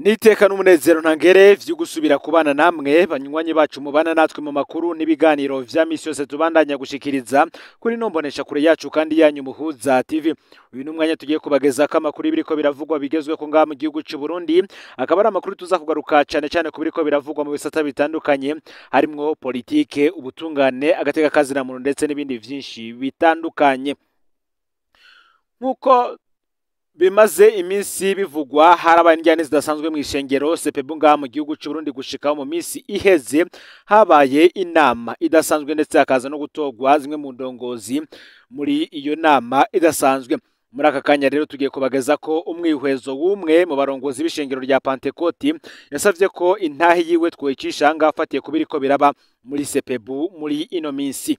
Niteka n'umunezero ntangere vyo gusubira kubana namwe banywanyi bacu mubana natwe mu makuru n'ibiganiro vya misi yose tubandanya gushikiriza kuri nombonesha kure yacu kandi yanyu Muhuza TV. Uyu ni umwanya tugiye kubagezako amakuru y'ibiriko biravugwa bigezweho ngaha mu gihugu c'u Burundi, akaba ari amakuru tuza kugaruka cane cane ku biriko biravugwa mu bisata bitandukanye harimwo politike, ubutungane, agateka kazina muntu ndetse n'ibindi vyinshi bitandukanye. Nkuko bimaze iminsi bivugwa, harabaye injyane zidasanzwe mu ishengero CEPEBU ngaha mu gihugu c'u Burundi. Gushikaho mu minsi iheze habaye inama idasanzwe ndetse hakaza no gutorwa zimwe mu ndongozi muri iyo nama idasanzwe. Muri aka kanya rero tugiye kubageza ko umwihwezo w'umwe mu barongozi b'ishengero rya Pantekoti yasavye ko intahe yiwe twoyicisha ngaha afatiye ku biriko biraba muri CEPEBU muri ino minsi.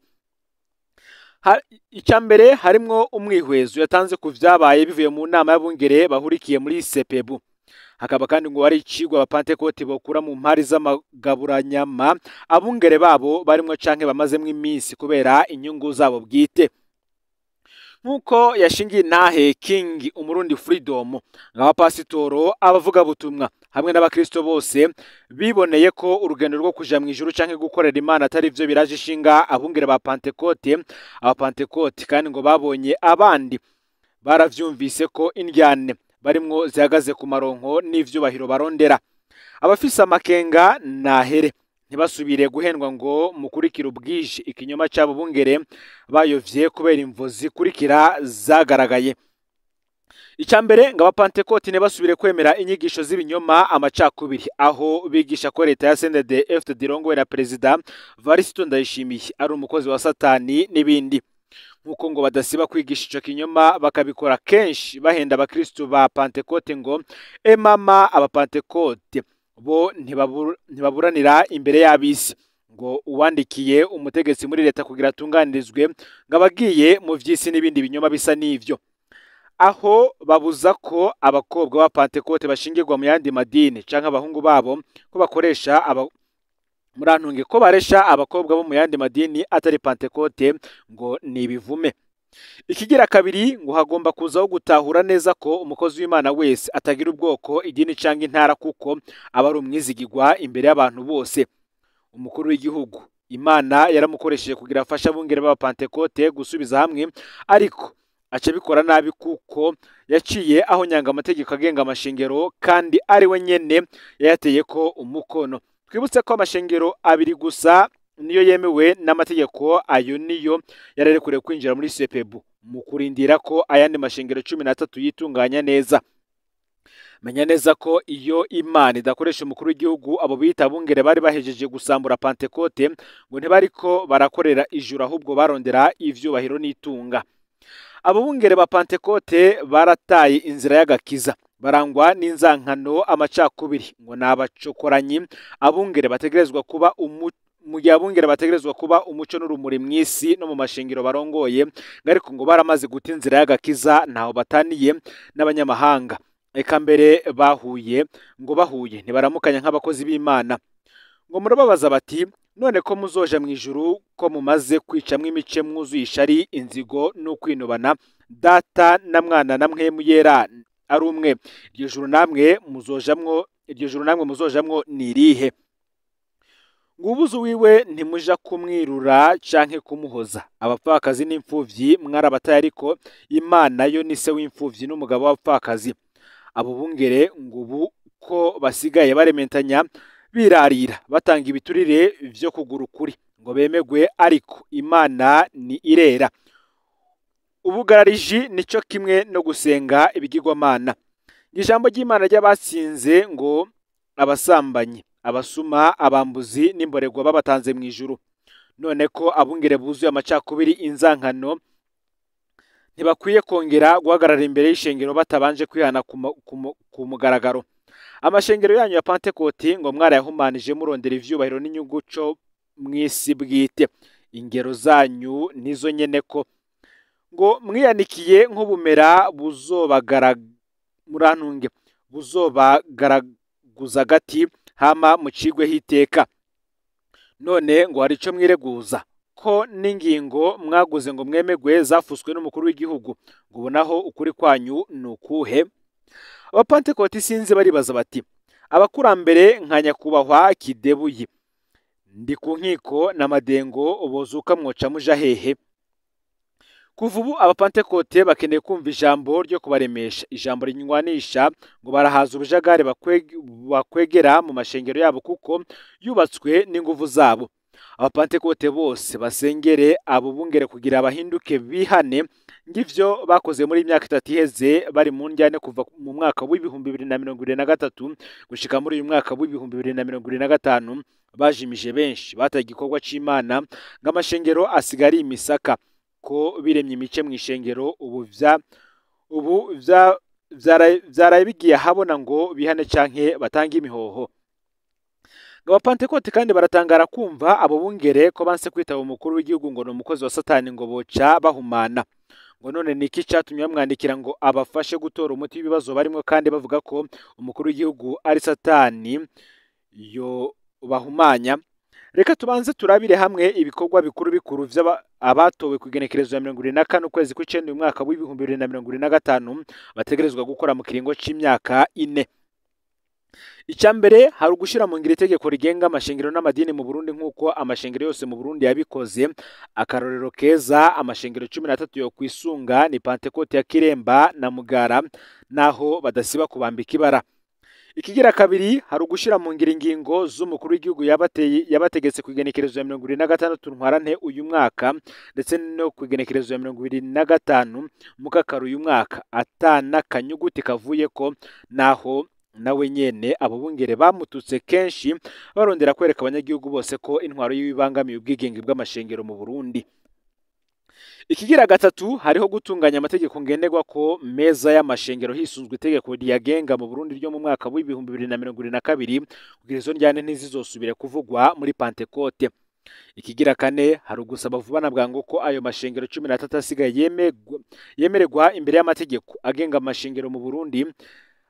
Icya mbere harimwo umwihwezo yatanze ku vyabaye bivuye mu nama y'abungere bahurikiye muri CEPEBU. Hakaba kandi ngo hari icigwa abapantekoti bokura mu mpari z'amagaburanyama abungere babo barimwo canke bamazemwo iminsi kubera inyungu zabo bwite. Nkuko yashingiye intahe King Umurundi Freedom, ng'abapasitoro, abavugabutumwa hamwe n'abakristo bose biboneye ko urugendo rwo kuja mw'ijuru canke gukorera Imana atari vyo biraje ishinga abungere ba Pantekote. Abapantekote kandi ngo babonye abandi baravyumvise ko indyane barimwo zihagaze ku maronko n'ivyubahiro barondera. Abafise amakenga nahere ntibasubire guhendwa ngo mukurikire ubwije ikinyoma c'abo bungere bayovye kubera imvo zikurikira zagaragaye. Icya mbere ngo abapantekoti ntibasubire kwemera inyigisho z'ibinyoma, amacakubiri, aho bigisha ko leta ya CNDD FDD irongowe na Perezida Varisito Ndayishimiye ari umukozi wa Satani n'ibindi. Nkuko ngo badasiba kwigisha ico kinyoma, bakabikora kenshi bahenda abakristo ba Pantekote ngo emama abapantekote bo ntibaburanira imbere y'abisi, ngo uwandikiye umutegetsi muri leta kugira atunganirizwe ngo abagiye mu vy'isi n'ibindi binyoma bisa n'ivyo. Aho babuza ko abakobwa ba Pantekote bashingirwa mu yandi madini canke abahungu babo ko bakoresha aba murantunge ko baresha abakobwa bo mu yandi madini atari Pantekote ngo ni ibivume. Ikigira kabiri ngo hagomba kuzaho gutahura neza ko umukozi w'Imana wese atagira ubwoko, idini canke intara, kuko aba ari umwizigirwa imbere y'abantu bose. Umukuru w'igihugu Imana yaramukoresheje kugira afashe abungere b'abapantekote gusubiza hamwe, ariko aca abikora nabi kuko yaciye aho nyanga amategeko agenga amashengero kandi ari we nyene yayateye ko umukono. Twibutse ko amashengero abiri gusa niyo yemewe n'amategeko, ayo niyo yararekuriwe kwinjira muri CEPEBU mu kurindira ko ayandi mashengero 13 yitunganya neza. Menya neza ko iyo Imana idakoresha umukuru w'igihugu, abo bita abungere bari bahejeje gusambura Pantekote ngo ntibariko barakorera ijuru, ahubwo barondera ivyubahiro n'itunga. Abo bungere ba Pantekote barataye inzira y'agakiza, barangwa n'inzankano, amacakubiri, ngo ni abacokoranyi. Abungere bategerezwa kuba mu gihe abungere bategerezwa kuba umuco n'urumuri mw'isi no mu mashengero barongoye, ariko ngo baramaze guta inzira y'agakiza, ntaho bataniye n'abanyamahanga. Eka mbere bahuye ngo bahuye ntibaramukanya nk'abakozi b'Imana. Ngo murababaza bati: "None ko muzoja mw'ijuru ko mumaze kwicamwo imice, mwuzuye ishari, inzigo n'ukwinubana, data na mwana na Mpwemu Yera ari umwe, iryo juru namwe muzojamwo, iryo juru namwe muzojamwo ni irihe?" Ngo ubuze uwiwe ntimuja kumwirura canke kumuhoza. Abapfakazi n'imfuvyi mwarabataye, ariko Imana yo ni se w'imfuvyi n'umugabo w'abapfakazi. Abo bungere ngo ubu ko basigaye barementanya, birarira, batanga ibiturire vyo kugura ukuri ngo bemegwe, ariko Imana ni irera. Ubugarariji nico kimwe no gusenga ibigirwamana. Ijambo ry'Imana ry'abatsinze ngo abasambanyi, abasuma, abambuzi n'imborerwa babatanze mu ijuru. None ko abungere buzuye amacakubiri, inzankano, ntibakwiye kongera guhagarara imbere y'ishengero batabanje kwihana ku mugaragaro. Amashengero yanyu ya Pantekoti ngo mwarayahumanije murondera ivyubahiro n'inyungu co mw'isi bwite. Ingero zanyu nizo nyene ko ngo mwiyanikiye nk'ubumera buzobagara murantunge buzobagaragaguza agati hama mucigweho iteka. None ngo hari ico mwireguza ko n'ingingo mwaguze ngo mwemegwe zafuswe n'umukuru w'igihugu, ngo ubu naho ukuri kwanyu ni ukuhe? Abapantekoti sinzi baribaza bati: Abakurambere nka nyakubahwa Kidebuye, ndi ku nkiko na Madengo bozuka mwoca muja hehe? Kuva ubu abapantekote bakeneye kumva ijambo ryo kubaremesha, ijambo rinywanisha, ngo barahaza ubujagari bakwegera mu mashengero yabo kuko yubatswe n'inguvu zabo. Abapantekote bose basengere abo bungere kugira bahinduke bihane ngivyo bakoze muri imyaka 3 iheze bari mu njyane kuva mu mwaka w'2023 gushika muri uyu mwaka w'2025 bajimije benshi bataye igikorwa c'Imana ng'amashengero asigari imisaka ko biremye imice mu ishengero ubu vyaraye bigiye habona ngo bihane canke batanga imihoho. Abapantekote kandi baratangara kumva abo bungere ko banse kwitaba umukuru w'igihugu ngo ni umukozi wa Satani ngo boca bahumana. Ngo none niki catumye bamwandikira ngo abafashe gutora umuti w'ibibazo barimo kandi bavuga ko umukuru w'igihugu ari Satani yo bahumanya? Reka tubanze turabire hamwe ibikorwa bikuru bikuru abatowe ku igenekerezo ya 24 ukwezi kw'icenda uyu mwaka w'2025 bategerezwa gukora mu kiringo c'imyaka 4. Icya mbere hari ugushira mu ngiro itegeko rigenga amashengero n'amadini mu Burundi nk'uko amashengero yose mu Burundi yabikoze. Akarorero keza amashengero 13 yo kwisunga ni Pantekote ya Kiremba na Mugara, naho badasiba kubambika ibara. Ikigira kabiri hari ugushira mu ngiro ingingo z'umukuru w'igihugu yabategetse ku igenekerezo ya 26 Ntwarante uyu mwaka ndetse no ku igenekerezo ya 25 Mukakaru uyu mwaka atana kanyuguti kavuye ko, naho nawe nyene abo bungere bamututse kenshi barondera kwereka abanyagihugu bose ko intwaro y'ibibangamiye ubwigenge bw'amashengero mu Burundi. Ikigira gatatu hariho gutunganya amategeko ngenderwa ko meza y'amashengero hisunzwe itegeko riyagenga mu Burundi ryo mu mwaka w'2022 kugira izo njyane ntizizosubire kuvugwa muri Pantekote. Ikigira kane hari ugusaba vuba na bwangu ko ayo mashengero 13 asigaye yemererwa imbere y'amategeko agenga amashengero mu Burundi.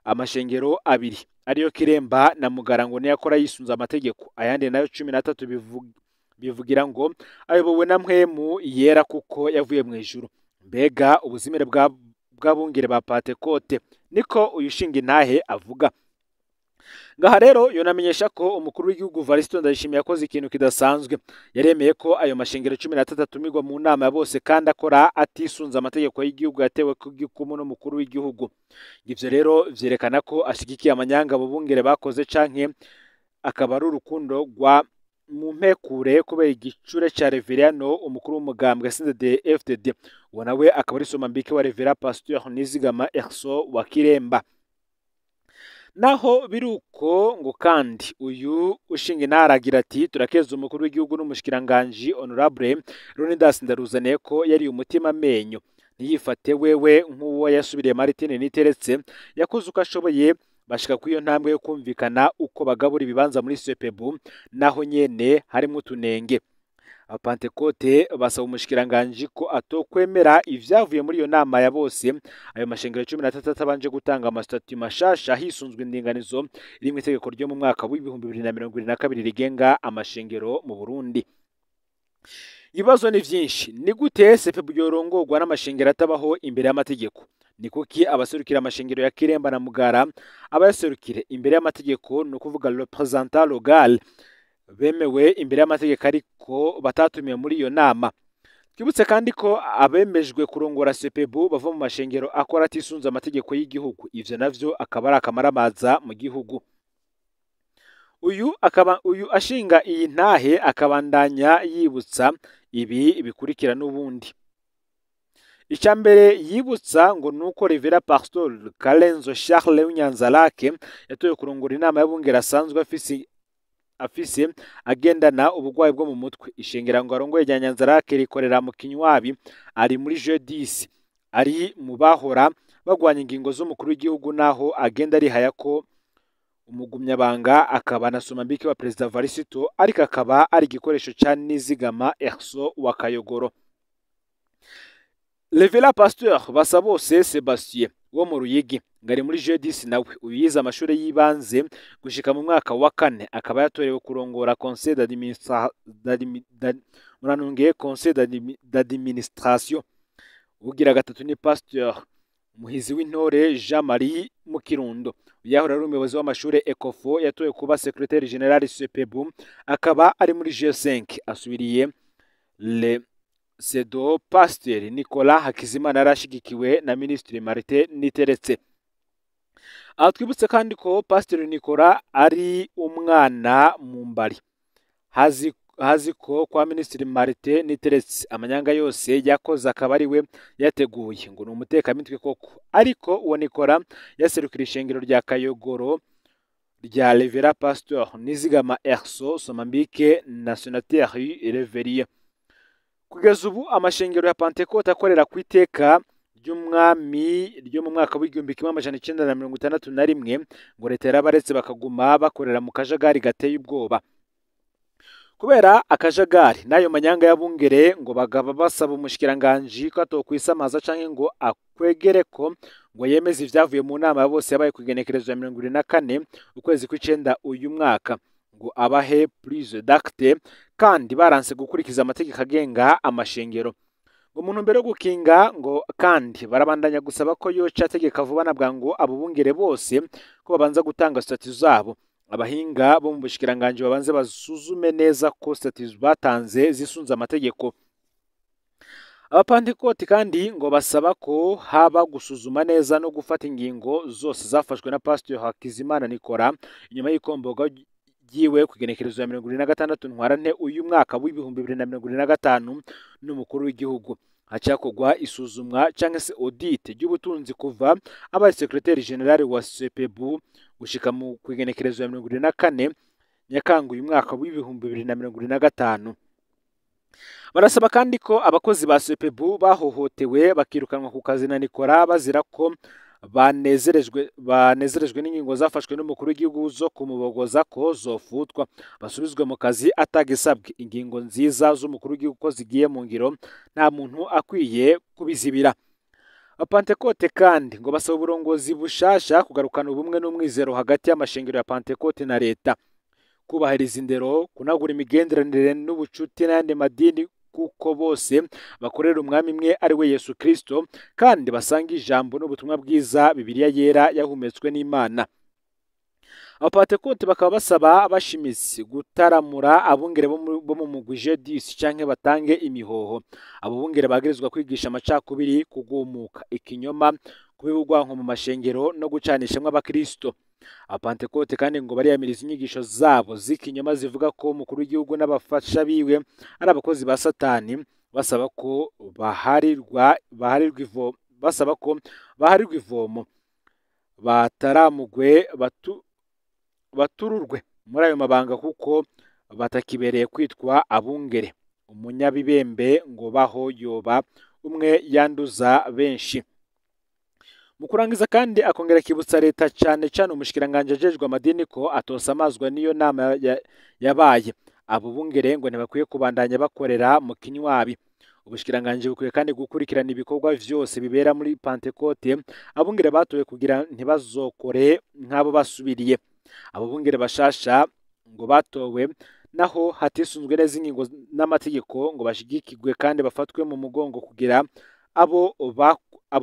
Amashengero 2 ariyo Kiremba na Mugara ngo niyo akora yisunze amategeko, ayandi nayo 13 bivugira ngo ayobowe na mpwemu yera kuko yavuye mu ijuru. Mbega ubuzimire bw'abungere ba Pantekote, niko uyu shinga intahe avuga. Ngaha rero yonamenyesha ko umukuru w'igihugu Varisito Ndayishimiye yakoze ikintu kidasanzwe. Yaremeye ko ayo mashengero 13 atumirwa mu nama ya bose kandi akora atisunze amategeko y'igihugu yatewe ku gikumu n'umukuru w'igihugu. Ivyo rero vyerekana ko ashigikiye amanyanga abo bungere bakoze canke akaba ari urukundo rwa mumpekure kubera igicure ca Reverano umukuru w'umugambwe CNDD-FDD, uwo nawe akaba ari Somambike wa Revera Pasteur Nizigama Erso wa Kiremba. Naho biruko ngo kandi uyu ushinga intara agira ati turakeza umukuru w'igihugu n'umushikiranganje Honorable Leonidas Ndaruzaniye ko yari umutima amenyo ntiyifate wewe nk'uwo yasubiriye Martine Niteretse, yakoze uko ashoboye bashika ku iyo ntambwe yo kumvikana uko bagabura ibibanza muri Sepebu, naho nyene harimo utunenge. Abapantekote basaba umushikiranganje ko atokwemera ivyavuye muri iyo nama ya bose ayo mashengero 13 atabanje gutanga amasitati mashasha hisunzwe indinganizo iri mu itegeko ryo mu mwaka w'2022 rigenga amashengero mu Burundi. Ibibazo ni vyinshi. Ni gute Sepebu yorongorwa n'amashengero atabaho imbere y'amategeko? Ni kuki abaserukira amashengero ya Kiremba na Mugara abayaserukire imbere y'amategeko, ni ukuvuga représentant légal, bemewe imbere y'amategeko ariko batatumiwe muri iyo nama? Twibutse kandi ko abemejwe kurongora Sepebu bava mu mashengero akora atisunze amategeko y'igihugu, ivyo navyo akaba ari akamaramaza mu gihugu. Uyu ashinga iyi ntahe akabandanya yibutsa ibi bikurikira n'ubundi. Icya mbere yibutsa ngo nuko Revera Pastor Karenzo Charles W'Inyanzarake yatoye kurongora inama y'abungere asanzwe afise agendana ubugwayi bwo mu mutwe. Ishengera ngo arongoye rya Nyanzarake rikorera mu Kinywabi, ari muri G10, ari mu bahora bagwanya ingingo z'umukuru w'igihugu, naho agenda arihaya ko umugumyabanga akaba na Somambike wa Perezida Varisito, ariko akaba ari igikoresho ca Nizigama Erso wa Kayogoro. Revera Pasteur Basabose Sebastien wo mu Ruyigi ngari muri G10, nawe uyu yize amashuri y'ibanze gushika mu mwaka wa 4, akaba yatorewe kurongora conseil d'administration. Ugira gatatu ni Pasteur Muhizi w'Intore Jean Marie mu Kirundo, yahora ari umuyobozi w'amashure Ecofo, yatowe kuba secrétaire général CPB, akaba ari muri G5, asubiriye le Sedo Pasteur Nicolas Hakizimana yarashigikiwe na Minisitiri Martin Niteretse. Aha twibutse kandi ko Pasteur Nicolas ari umwana mu mbari hazi ko kwa Minisitiri Martin Niteretse amanyanga yose yakoze akaba ari we yateguye, ngo ni umutekamitwe koko. Ariko uwo Nicolas yaserukira ishengero rya Kayogoro rya Revera Pasteur Nizigama Erso Somambike na Senateur Reverie. Kugeza ubu amashengero ya Pantekote akorera ku iteka ry'umwami ryo mu mwaka w'1961 ngo leta yarabaretse bakaguma bakorera mu kajagari gateye ubwoba. Kubera akajagari n'ayo manyanga y'abungere ngo bagaba basaba umushikiranganji ko atokwisamaza canke ngo akwegere ko ngo yemeze ivyavuye mu nama ya bose yabaye ku igenekerezo ya 24 ukwezi kw'icenda uyu mwaka, ngo abahe prise d'acte, kandi baranse gukurikiza amategeko agenga amashengero. Ngo mu ntumbero yo gukinga ngo kandi barabandanya gusaba ko yoca ategeka vuba na bwangu abo bungere bose ko babanza gutanga statut zabo. Abahinga bo mu bushikiranganji babanze basuzume neza ko statut batanze zisunze amategeko. Abapantekoti kandi ngo basaba ko haba gusuzuma neza no gufata ingingo zose zafashwe na Pasteur Hakizimana Nicolas inyuma y'ikomboga ryiwe ku igenekerezo ya 26 Ntwarante uyu mwaka w'2025 n'umukuru w'igihugu. Hacakorwa isuzumwa cyangwa se audit ry'ubutunzi kuva abaye secrétaire général wa CPB gushika mu kwigenekerezo ya 24 Nyakanga uyu mwaka w'2025. Barasaba kandi ko abakozi ba CPB bahohotewe bakirukanwa ku kazi na Nicolas bazira ko banezerejwe n'ingingo zafashwe n'umukuru w'igihugu zo kumubogoza ko zofutwa, basubizwe mu kazi atagisabwe. Ingingo nziza z'umukuru w'igihugu ko zigiye mu ngiro nta muntu akwiye kubizibira. Abapantekote kandi ngo basaba uburongozi bushasha kugarukana ubumwe n'umwizero hagati y'amashengero ya Pantekote na leta, kubahiriza indero, kunagura imigenderanire n'ubucuti n'ayandi madini, kuko bose bakorera umwami imwe ari we Yesu Kristo, kandi basanga ijambo n'ubutumwa bwiza Bibiliya yera yahumetswe n'Imana. Abapantekote bakaba basaba bashimitse gutaramura abungere bo mu mugwi G10 canke batange imihoho. Abo bungere bagirizwa kwigisha amacakubiri, kugumuka, ikinyoma, kubibugwanko mu mashengero no gucanishamwe abakristo. Abapantekote kandi ngo bariyamiriza inyigisho zabo z'ikinyoma zivuga ko umukuru w'igihugu n'abafasha biwe ari abakozi ba Satani, basaba ko baharirwa ivomo bataramugwe batururwe muri ayo mabanga kuko batakibereye kwitwa abungere. Umunyabibembe ngo baho yoba umwe yanduza benshi. Mu kurangiza kandi akongera kibutsa leta cyane cyane umushikiranganje ajejwe amadini ko atosamazwa n'iyo nama yabaye. Abo bungere ngo ntibakwiye kubandanya bakorera mu kinywabi. Ubushikiranganje bukwiye kandi gukurikirana ibikorwa vyose bibera muri Pantekote, abungere batowe kugira ntibazokore nk'abo basubiriye. Abo bungere bashasha ngo batowe naho hatisunzwe neza ingingo n'amategeko ngo bashigikirwe kandi bafatwe mu mugongo kugira abo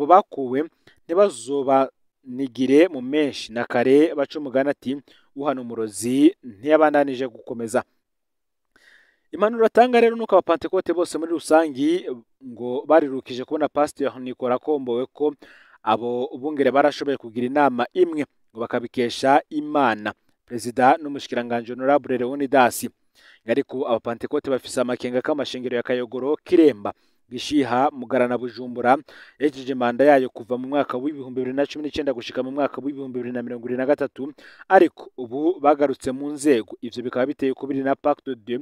bakuwe ntibazobanigire mu menshi na kare baca umugani ati uhana umurozi ntiyabandanije gukomeza. Impanuro atanga rero nuko abapantekote bose muri rusangi ngo barirukije kubona Pasteur Nicolas akombowe ko abo bungere barashoboye kugira inama imwe ngo bakabikesha Imana, Perezida n'umushikiranganje Honorable Leonidas. Ariko abapantekote bafise amakenga k'amashengero ya Kayogoro, Kiremba, Gishiha, Mugara na Bujumbura yahejeje manda yayo kuva mu mwaka w'2019 gushika mu mwaka w'2023, ariko ubu bagarutse mu nzego. Ivyo bikaba biteye kubiri na pacte de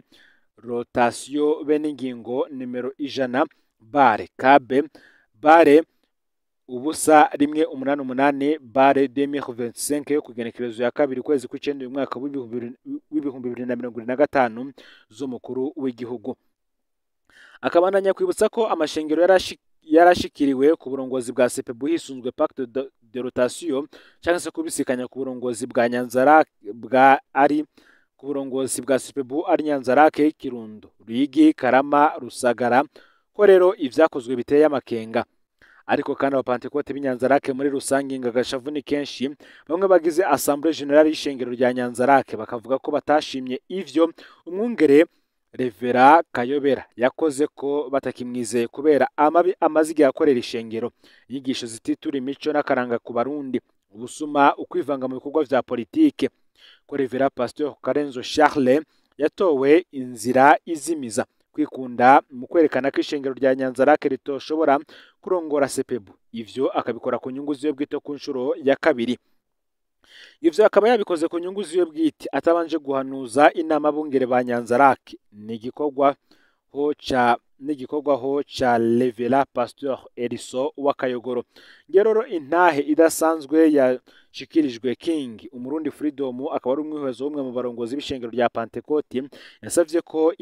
rotation bene ingingo nimero 100 bare kabe bare ubusa 188 bare 2025 yo kugenekerezo ya kabiri kwezi kw'icenda uyu mwaka w'2025 z'umukuru w'igihugu. Akabandanya kwibutsa ko amashengero yarashikiriwe ku burongozi bwa CPB hisunzwe pacte de rotation cyangwa se kubisikanya ku burongozi bwa Nyanzarake bwa ari ku burongozi bwa CPB ari Nyanzarake, Kirundo, Ruyigi, Karama, Rusagara, ko rero ivyakozwe biteye amakenga. Ariko kandi abapantekote b'Inyanzarake muri rusange ngo agashavu ni kenshi. Bamwe bagize Assemblée Générale y'ishengero rya Nyanzarake bakavuga ko batashimye ivyo umwungere Revera Kayobera yakoze, ko batakimwizeye kubera amabi amaze igihe akorera ishengero, inyigisho zititura imico n'akaranga ku Barundi, ubusuma, ukwivanga mu bikorwa vya politike, ko Revera Pasteur Karenzo Charles yatowe inzira izimiza, kwikunda mu kwerekana ko ishengero rya Nyanzarake ritoshobora kurongora Sepebu, ivyo akabikora ku nyungu ziwe bwite ku nshuro ya kabiri. Ivyo akaba yabikoze ku nyungu ziwe bwite atabanje guhanuza inama bungere ba Nyanzarake. Ni igikorwa ho ca Revera Pasteur Eriso wa Kayogoro. Ngeroro intahe idasanzwe yashikirijwe King Umurundi Freedom, akaba ari umwihwezo w'umwe mu barongozi b'ishengero rya Pantekoti, yasavye ko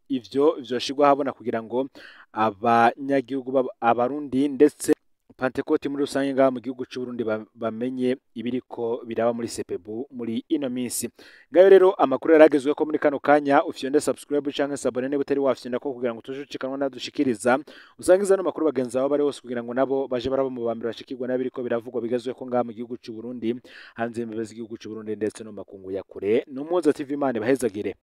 ivyo vyoshirwa habona kugira ngo abanyagihugu, abarundi ndetse Pantekoti muri rusange ngaha mu gihugu c'u Burundi bamenye ibiriko biraba muri Sepebu muri ino minsi. Ngayo rero amakuru yaragezwe ko muri kano kanya. Ufyonde subscribe canke s'abonner niba utari wafyonda ko, kugira ngo tuje ucikanwa nadushikiriza. Usangiza no makuru bagenzi babo bari hose, kugira ngo nabo baje baraba mu bambere bashikirwa n'abiriko biravugwa bigezwe ko ngaha mu gihugu c'u Burundi, hanze y'imbibe z'igihugu c'u Burundi ndetse no makungu ya kure. N'Umuhoza TV, Imana ibahezagire.